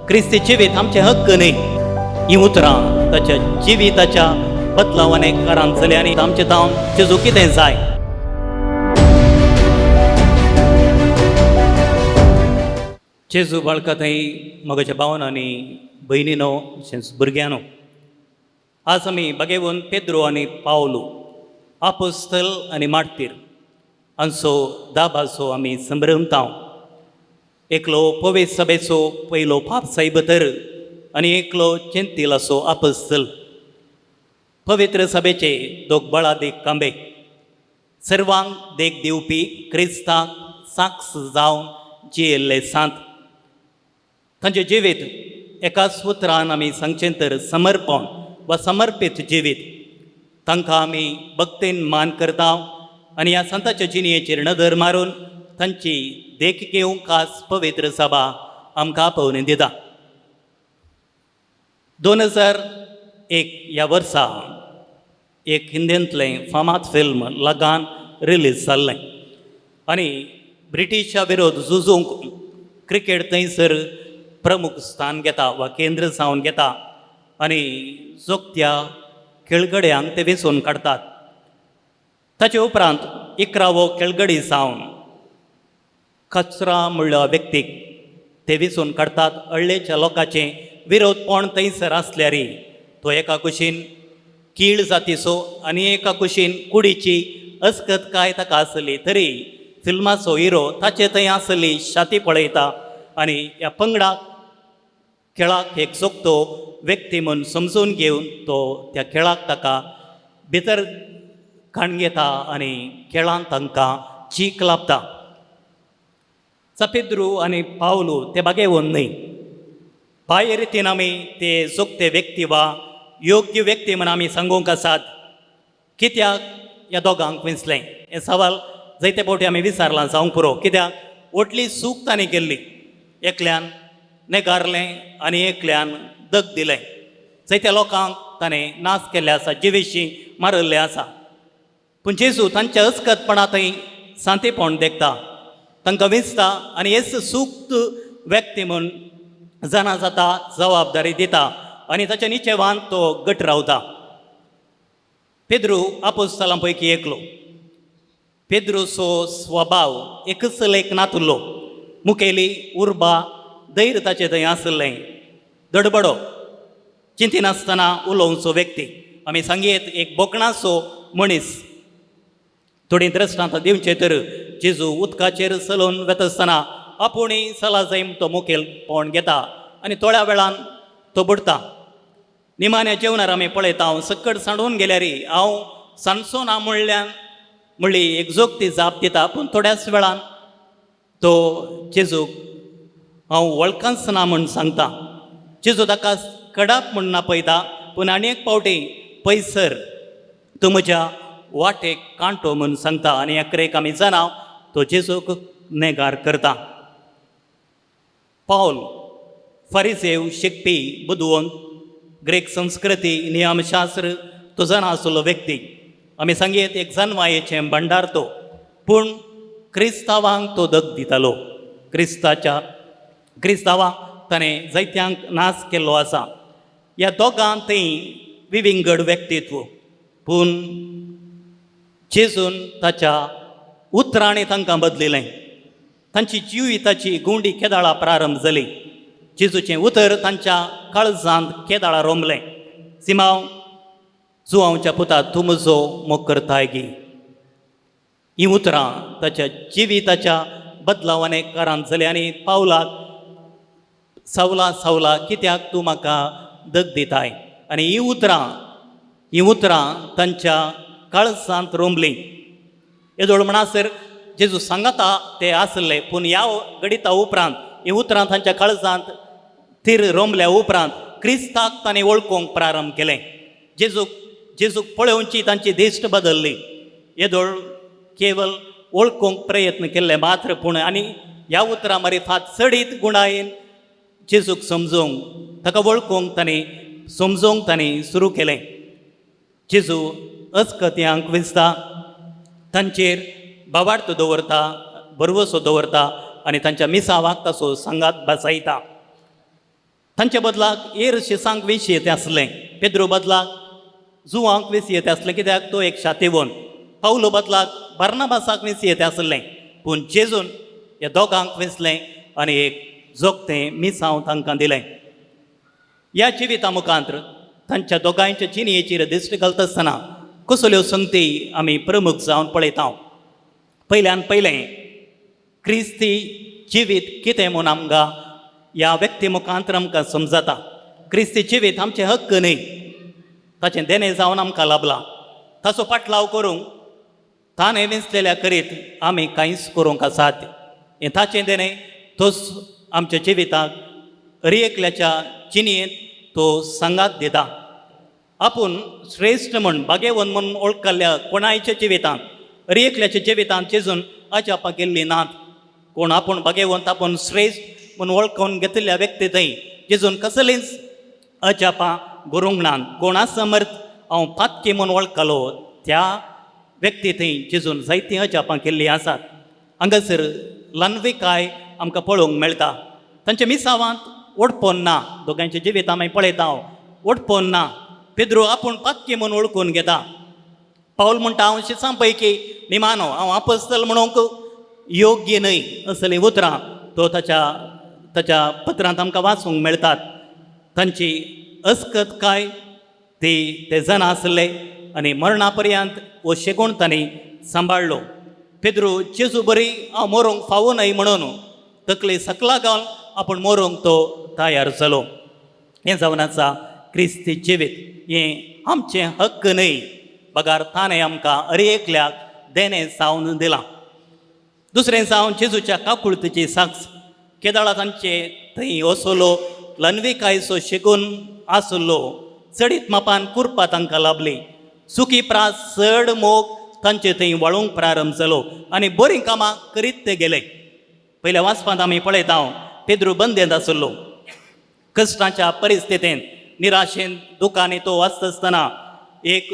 क्रिस्ती जिवीत आमचें हक्क न्ही. ही उतरां ताच्या जिविताच्या बदलावाने कारान जाली आनी आमचें तावन जेजू कितें जाय. जेजू बाळका थंय मगाच्या भावन आनी भयणीनो तशेंच भुरग्यांनो, आज आमी बागेवन पेद्रो आनी पावलो आपोस्तल आनी मार्तीर हांचो दाबाचो आमी संभ्रमतांव. एकलो पवेत सभेचो पयलो पाप सायब तर आनी एकलो चेंतिलाचो आपोस्तल. पवित्र सभेचे दोग बळादीक कांबे, सर्वांक देख दिवपी क्रिस्ताक साक्ष जावन जियेल्ले सांत. तांचें जिवीत एकाच उतरान आमी सांगचें तर समर्पण वा समर्पीत जिवीत. तांकां आमी भक्तीन मान करता आनी ह्या संताच्या जिणेचेर नदर मारून तांची देख घेवंक खास पवित्र सभा आमकां आपोवणी दिता. 2001 ह्या वर्सा एक हिंदींतलें फामाद फिल्म लगान रिलीज जाल्लें आनी ब्रिटिशा विरोध झुजूंक क्रिकेट थंयसर प्रमुख स्थान घेता वा केंद्र जावन घेता आनी जोगत्या खेळगड्यांक ते वेंचून काडटात. ताचे उपरांत 11वो खेळगडी जावन कचरा म्हणल्या व्यक्तीक ते वेंचून काडटात. हळ्ळेच्या लोकांचे विरोधपण थंयसर आसल्यारय तो एका कुशीन कीळ जातीचो आनी एका कुशीन कुडीची अस्कतकाय ताका आसली तरी फिल्माचो हिरो ताचे थंय आसली छाती पळयता आनी ह्या पंगडाक खेळाक एक सोगतो व्यक्ती म्हूण समजून घेवन तो त्या खेळाक ताका भितर काण घेता आनी खेळांत तांकां चीक लाबता. पेद्रू आनी पावलू ते बागेवन न्हय, बाह्य रितीन आमी ते जोगते व्यक्ती वा योग्य व्यक्ती म्हूण आमी सांगूंक आसात. कित्याक ह्या दोगांक विंचलें हें सवाल जायते फावटी आमी विचारलां जावंक पुरो. कित्याक व्हडली चूक तांणी केल्ली, एकल्यान नेगारलें आनी एकल्यान दग दिलें. जायत्या लोकांक ताणें नाश केल्ले आसा, जिवेशी मारिल्ले आसा. पूण जेजू तांच्या अस्कतपणा थंय सांतेपण देखता, तांकां विंचता आनी हेच सुक्त व्यक्ती म्हूण जाणा जाता, जबाबदारी दिता आनी ताच्या निचेवान तो गट रावता. पेद्रू आपोस्तलां पैकी एकलो. पेद्रूचो स्वभाव एकच लेख नातुल्लो, मुखेली उर्बा धैर्य ताचे थंय आसलें. दडबडो चिंतिनासतना उलोवचो व्यक्ती, आमी सांगयेत एक बोकणाचो मनीस. थोडीं दृश्टांत दिवचे तर जेजू उदकाचेर चलोवन वता आसतना आपूणय चला जाय तो मुखेल पोण घेता आनी थोड्या वेळान तो बुडटा. निमाण्या जेवणार आमी पळयता, हांव सकट सांडून गेल्यार हांव सांडचो ना म्हणल्यान म्हणली एक जोगती जाप दिता, पूण थोड्याच वेळान तो जेजूक हांव वळखच ना म्हूण सांगता. जेजू ताका कडाप म्हूण नापयता, पूण आनी एक फावटी पयसर तूं म्हज्या वाटेक कांटो म्हूण सांगता आनी अकरेक आमी जाणा तो जेजूक नेगार करता. पावल फारिसेव, शिकपी, बुदवंत, ग्रीक संस्कृती, नियमशास्त्र तो जाणा आसलो व्यक्ती. आमी सांगयेत एक जनवायेचें भंडार तो, पूण क्रिस्तांवांक तो दग दितालो. क्रिस्ताच्या क्रिस्तांवांक ताणें जायत्यांक नाश केल्लो आसा. ह्या दोगांक थंय विविंगड व्यक्तित्व, पूण जेजून ताच्या उतरांनी तांकां बदलिलें. तांची जिविताची गुंडी केदाळा प्रारंभ जाली, जेजूचें उतर तांच्या काळजांत केदाळा रोमलें. सिमांव जुवांवच्या पुता, तूं म्हजो मोग करताय गी? ही उतरां ताच्या जिविताच्या बदलावाने कारांत जाली आनी पावलाक, सावला सावला कित्याक तूं म्हाका दग दिताय? आनी ही उतरां तांच्या काळजांत रोमलीं. येदोळ म्हणसर जेजू सांगता ते आसले, पूण ह्या घडिता उपरांत ही उतरां तांच्या काळजांत थीर रोमल्या उपरांत क्रिस्ताक तांणी वळखूंक प्रारंभ केलें. जेजूक पळोवची तांची दिश्ट बदल्ली. येदोळ केवल वळखूंक प्रयत्न केल्ले मात्र, पूण आनी ह्या उतरां मारिफात चडीत गुणायेन जेजूक समजूंक, ताका वळखूंक तांणी, समजूंक तांणी सुरू केलें. जेजू अस्कत्यांक विंचता, तांचेर भावार्थ दवरता, भरवसो दवरता आनी तांच्या मिसावाक ताचो सांगात बसायता. तांचे बदलाक हेर शिसांक वेशी येते आसलें. पेद्रो बदलाक जुवांक वेसी येते आसलें, कित्याक तो एक शातेवन. पावलो बदलाक बार्नाबासाक वेसी येते आसलें. पूण जेजून ह्या दोगांक वेसलें आनी एक जोगतें मिसांव तांकां दिलें. ह्या जिविता मुखांत तांच्या दोगांयच्या जिणयेचेर दिश्ट घालता आसतना कसल्यो संगती आमी प्रमुख जावन पळयता. पयल्यान पयलें, क्रिस्ती जिवीत कितें म्हूण आमकां ह्या व्यक्ती मुखांत आमकां समजता. क्रिस्ती जिवीत आमचें हक्क न्हय, ताचें देणें जावन आमकां लाबलां. ताचो पाटलाव करूंक ताणें वेंचलेल्या करीत आमी कांयच करूंक आसात. हें ताचें देणें. तोच आमच्या जिविताक हर एकल्याच्या जिणयेंत तो सांगात दिता. आपूण श्रेश्ठ म्हूण, भाग्यवंत म्हूण वळखल्ल्या कोणायच्या जिवितांत, हर एकल्याच्या जिवितांत जेजून अजापां केल्लीं नात. कोण आपूण भाग्यवंत, आपूण श्रेश्ठ म्हूण वळखून घेतिल्ल्या व्यक्ती थंय जेजून कसलींच अजापां करूंक नात. कोण असमर्थ, हांव पातकी म्हूण वळखलो, त्या व्यक्ती थंय जेजून जायतीं अजापां केल्लीं आसात. हांगासर ल्हानविकाय आमकां पळोवंक मेळटा. तांच्या मिसावांत ओडपोन ना. दोगांयच्या जिवितां आमी पळयता, ओडपोन ना. पेद्रो आपूण पातकी म्हूण वळखून घेता. पावल म्हणटा, हांव शिसां पैकी निमानो, हांव आपस्तल म्हणूंक योग्य न्हय. असलीं उतरां तो ताच्या ताच्या पत्रांत आमकां वाचूंक मेळटात. तांची अस्कत काय ती ते जाणा आसले आनी मरणा पर्यंत हो शेगूण तांणी सांबाळ्ळो. पेद्रू जेजू बरी हांव मरूंक फावो न्हय म्हणून तकली सकला घालून आपूण मरूंक तो तयार जालो. हें जावन आसा क्रिस्ती जिवीत. हें आमचें हक्क न्हय, बगार ताणें आमकां हर एकल्याक देणें जावन दिलां. दुसरें जावन जेजूच्या काकुळतीची साक्ष. केदाळा तांचे थंय वसलो लनविकायचो शिकून आसलो. चडीत मापान कुरपा तांकां लाबली. सुकी प्रास चड मोग तांचे थंय वळूंक प्रारंभ जालो आनी बरीं कामां करीत ते गेले. पयल्या वाचपांत आमी पळयता, पेद्रू बंदेंत आसलो. कश्टाच्या परिस्थितींत, निराशेन, दुकांनी तो वाचता आसतना एक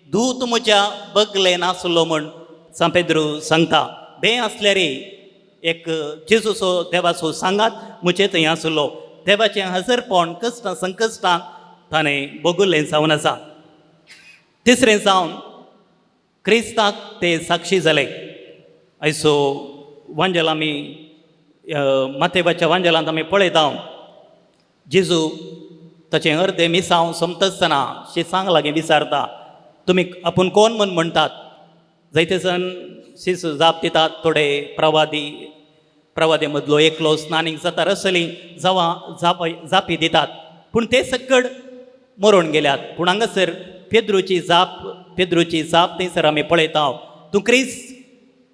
दूत म्हज्या बगलेन आसलो म्हूण सांत पेद्रू सांगता. बें आसल्यार एक जेजूचो, देवाचो सांगात म्हजे थंय आसलो. देवाचें हजरपण कश्टां संकश्टां ताणें भोगुल्लें जावन आसा. तिसरें जावन क्रिस्ताक ते साक्षी जाले. आयचो वांजेल आमी मातेबाच्या वांजेलांत आमी पळयता, जेजू ताचें अर्दें मिसांव सोंपता आसतना शिसांक लागीं विचारता, तुमी आपूण कोण म्हूण म्हणटात? जायते जाण शिस जाप दितात, थोडे प्रवादी, प्रवादी मदलो एकलो स्नानीक जाता असली जावा जाप जापी दितात. पूण ते सक्कड मरून गेल्यात. पूण हांगासर पेद्रूची जाप थंयसर आमी पळयता, तूं क्रिस्त,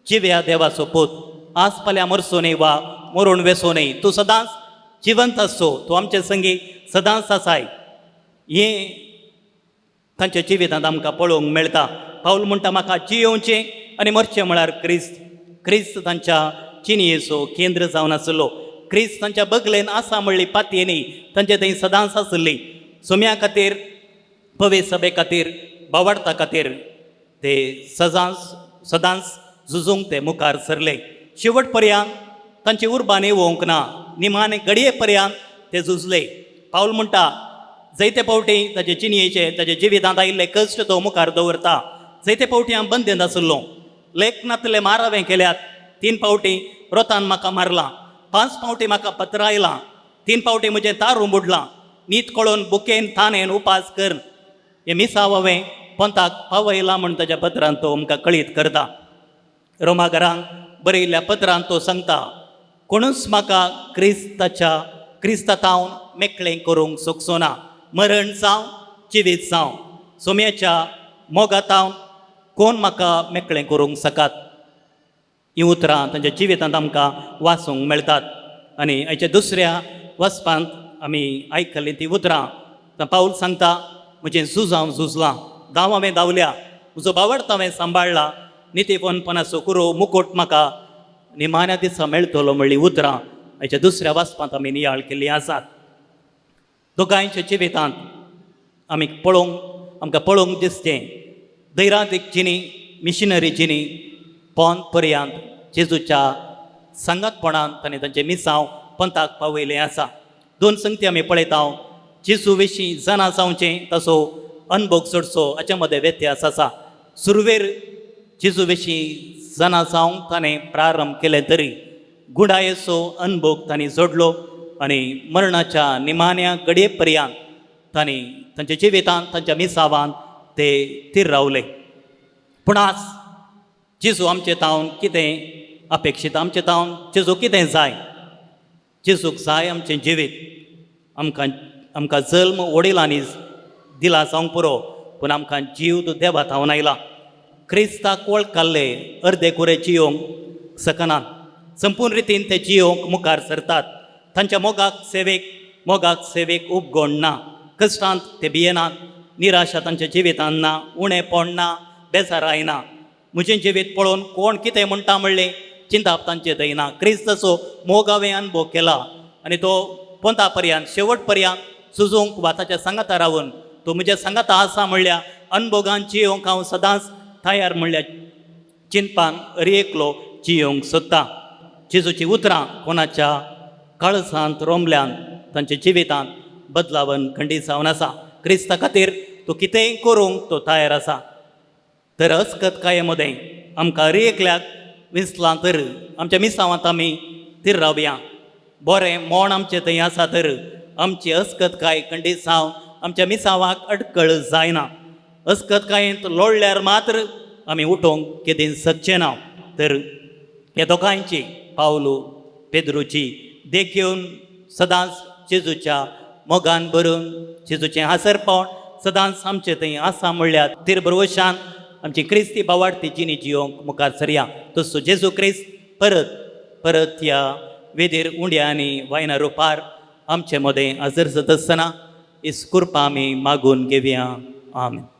जिव्या देवाचो पूत. आज फाल्यां मरचो न्हय वा मरून वेसो न्हय, तूं सदांच जिवंत आसचो, तूं आमचे संगी सदांच आसाय. हें तांच्या जिवितांत आमकां पळोवंक मेळटा. पावल म्हणटा, म्हाका जियोवचें आनी मरचें म्हळ्यार क्रिस्त. क्रिस्त तांच्या जिणयेचो केंद्र जावन आसलो. क्रिस्त तांच्या बगलेन आसा म्हणली पातयेनी तांचे थंय सदांच आसली. सोम्या खातीर, पवे सभे खातीर, बावाडता खातीर ते सदांच सदांच झुजूंक ते मुखार सरले. शेवट पर्यंत तांची उर्बा येवंक ना. निमाणे घडये पर्यंत ते झुजले. पावल म्हणटा, जायते फावटी ताजे जिणयेचे, ताजे जिवितांत आयिल्ले कश्ट तो मुखार दवरता. जायते फावटी हांव बंदेंत आसलो, लेख नातले मार हांवें केल्यात, 3 फावटी रोतान म्हाका मारलां, 5 फावटी म्हाका पत्रायलां, 3 फावटी म्हजें तारूं बुडलां, न्हीद कळोन बुकेन तानेन उपास कर हें मिसाव हांवें पंथाक पावयलां म्हूण ताच्या पत्रांत तो आमकां कळीत करता. रोमाघरांक बरयल्ल्या पत्रांत तो सांगता, कोणूच म्हाका क्रिस्ता तावन मेकळें करूंक शकचो ना. मरण जावं, जिवीत जावं, सोम्याच्या मोगा तावन कोण म्हाका मेकळें करूंक शकात. हीं उतरां तांच्या जिवितांत आमकां वाचूंक मेळटात. आनी हाच्या दुसऱ्या वाचपांत आमी आयकल्लीं तीं उतरां, पावल सांगता, म्हजें झूज हांव झुजलां, धांव हांवें धांवल्या, म्हजो बावडत हांवें सांबाळ्ळा, नितीपणपणाचो कुरो मुकोट म्हाका निमाण्या दिसा मेळटलो म्हणली उतरां हाच्या दुसऱ्या वाचपांत आमी नियाळ केल्लीं आसात. दोगांयच्या जिवितांत आमकां पळोवंक दिसचें दैरांतीक जिणी, मिशनरी जिणी, पोंत पर्यंत जेजूच्या सांगातपणान ताणें तांचें मिसांव पंथाक पावयलें आसा. दोन संगती आमी पळयता. जेजू विशीं जाणा जावचें, तसो अनभोग सोडचो हाचे मदें व्यत्यास आसा. सुरवेर जेजू विशीं जाणा जावंक ताणें प्रारंभ केलें तरी गुणायेचो अनभोग तांणी जोडलो आनी मरणाच्या निमाण्या घडये पर्यंत तांणी तांच्या जिवितांत, तांच्या मिसावान ते थीर रावले. पूण आज जेजू आमचे तावन कितें अपेक्षीत? आमचे तावन जेजू कितें जाय? जेजूक जाय आमचें जिवीत. आमकां आमकां जल्म वडिलांनी दिला जावंक पुरो, पूण आमकां जीव देवा थावन आयला. क्रिस्ताक वळखल्ले अर्दे कुरे जियोंक शकनात. संपूर्ण रितीन ते जियोंक मुखार सरतात. तांच्या मोगाक सेवेक उपगोण ना. कश्टांत ते भियेनात. निराशा तांच्या जिवितांत ना, उणेपण ना, बेजार आयना. म्हजें जिवीत पळोवन कोण कितें म्हणटा म्हणलें चिंताप तांचें थंय ना. क्रिस्ताचो मोग हांवें अनुभव केला आनी तो पोंता पर्यंत, शेवट पर्यंत सुजूंक वा ताच्या सांगाता रावन तो म्हज्या सांगाता आसा म्हणल्या अनभोगान जियोंक हांव सदांच तयार म्हणल्या चिंतपान हर एकलो जियोंक सोदता. जेजूची उतरां कोणाच्या काळजांत रोमल्यान तांच्या जिवितांत बदलावन खंडीत जावन आसा. क्रिस्ता खातीर तो कितेंय करूंक तो तयार आसा. तर अस्कत मदें आमकां हर एकल्याक विसलां तर आमच्या मिसावांत आमी थीर रावया. बरें मोण आमचें थंय आसा तर आमची अस्कतकाय खंडीत जावन आमच्या मिसावाक अडकळ जायना. अस्कतकायेंत लोळल्यार मात्र आमी उठोवंक केदीं शकचे ना. तर ह्या दोगांयची, पावलू पेद्रूची देख घेवन सदांच जेजूच्या मोगान भरून जेजूचें हासरपण सदांच आमचें थंय आसा म्हणल्यार तीर भरवशान आमची क्रिस्ती भावार्थी जिणी जियोंक मुखार सरया. तसो जेजू क्रिस्त परत परत ह्या वेदीर उंड्या आनी वायना रुपार आमचे मदें हजर जाता आसतना इस कृपा आमी मागून घेवया. आमेन.